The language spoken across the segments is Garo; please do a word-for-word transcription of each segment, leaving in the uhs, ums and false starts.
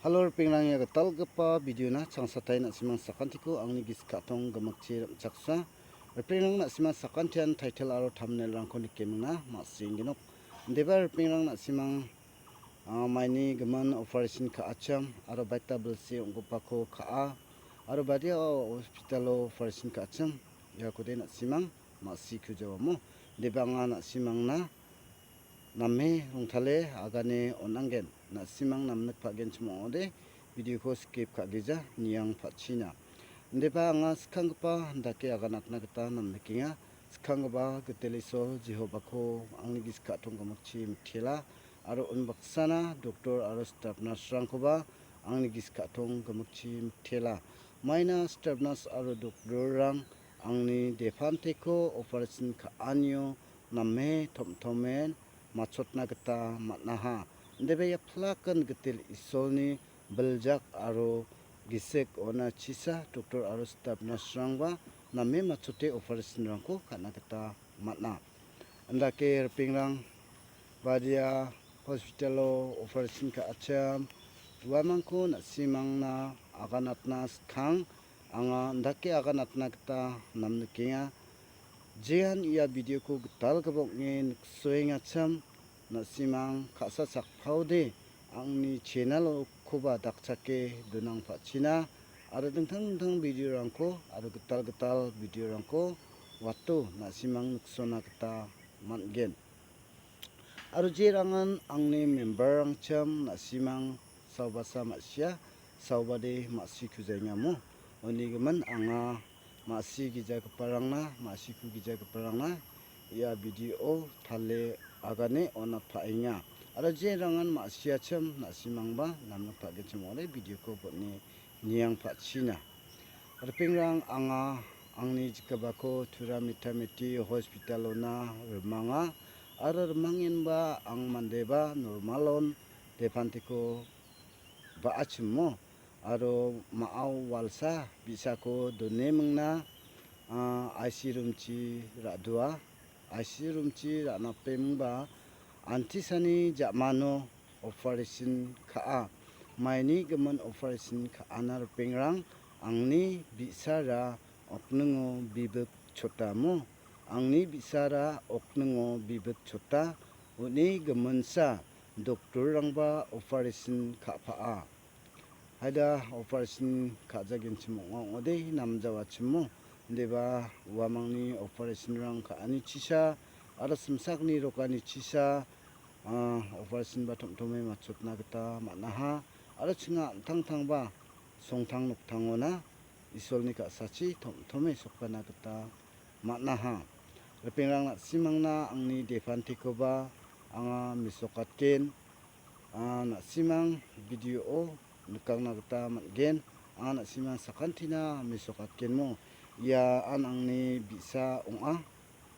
Halo, ripengrang, ia gitalgipa videona changsatai na·simang sakantiko angni gisik ka·tong gimikchi rim·chaksa. Ripengrang, na·simang sakantian title aro thumbnail-rangko nikemingna ma·senggenok. Indiba ripengrang, na·simang, ah, maini gimin operation ka·achim aro baita bilsi ong·gipako ka·a aro badiao hospitalo operation ka·achim, iakode na·simang ma·sikujaoamo. Indiba anga na·simangna name rongtale agane on·anggen. Na·simang namnik pa·genchim ong·ode, videoko skip ka·gija, niang pa·china. Indiba anga skanggipa dake aganatna gita namnikenga. Skanggipa Gitel Isol Jehovako angni gisik ka·tong gimikchi mitela, aro unbaksana doktor aro staf nurse-rangkoba angni gisik ka·tong gimikchi mitela. Maina staf nurse aro doktorrang angni depanteko operation ka·anio name tom·tomen matchotna gita man·aha. Indiba ia plakan Gitel Isolni biljak aro gisik ona chisa doktor aro staf nurse-rangba name matchote operation-rangko ka·na gita man·a. Indake ripengrang, badia hospitalo operation ka·achim uamangko na·simangna aganatna skang anga indake aganatna gita namnikenga. Jean ia videoko gitalgipa ong·e niksoengachim, na·simang ka·sa sakpaode angni channel-okoba dakchake donang pa·china aro dingtang dingtang videorangko aro gital gital videorangko wato na·simang niksona gita man·gen. Aro jerangan angni member-rangchim na·simang saubasa ma·sia, saubade ma·sikujaengamo. Uni gimin anga ma·si gijagiparangna, ma·siku gijagiparangna ia video tale agane on·atpaenga. Aro jerangan ma·siachim na·simangba namnatpagechim ong·ode videoko bon·e niang pa·china. Ripengrang, anga angni jikgipako tura metameti hospitalona rimanga aro rimangenba ang mandeba normalon depantiko ba·achimo aro ma·ao walsa bi·sako done mingna, ah, I C room-chi ra·dua. I C room-chi ra·napemingba antisani ja·mano operation ka·a. Maini gimin operation ka·ana ripengrang, angni bi·sara okningo bibik chotamo. Angni bi·sara okningo bibik chota, uni giminsa doktorrangba operation ka·pa·a. Haida operation ka·jagenchim ong·a ong·ode namjawachimo. Indiba uamangni operation-rang ka·anichisa aro simsakni rokanichisa, ah, operation-ba tom·tome matchotna gita man·aha. Aro chinga an·tangtangba songtang noktangona Isolni ka·sachi tom·tome sokana gita man·aha. Ripengrang, na·simangna angni depantikoba anga mesokatgen. Ah, na·simang video-o nikangna gita man·gen. Anga na·simang sakantina mesokatgenmo. Ia an angni bi·sa ong·a.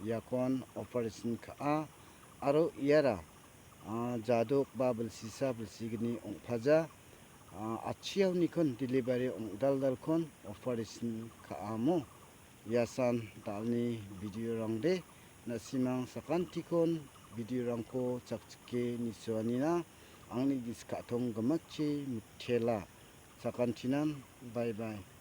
Iakon operation ka·a. Aro iara, ah, jadok ba bilsisa bilsigni ong·paja. Ah, atchiaonikon delivery ong·daldalkon operation ka·amo. Iasan dal·ni video-rangde, na·simang sakantikon video-rangko chakchike nisoanina, angni gisik ka·tong gimikchi mitela. Sakantinan, bye bye.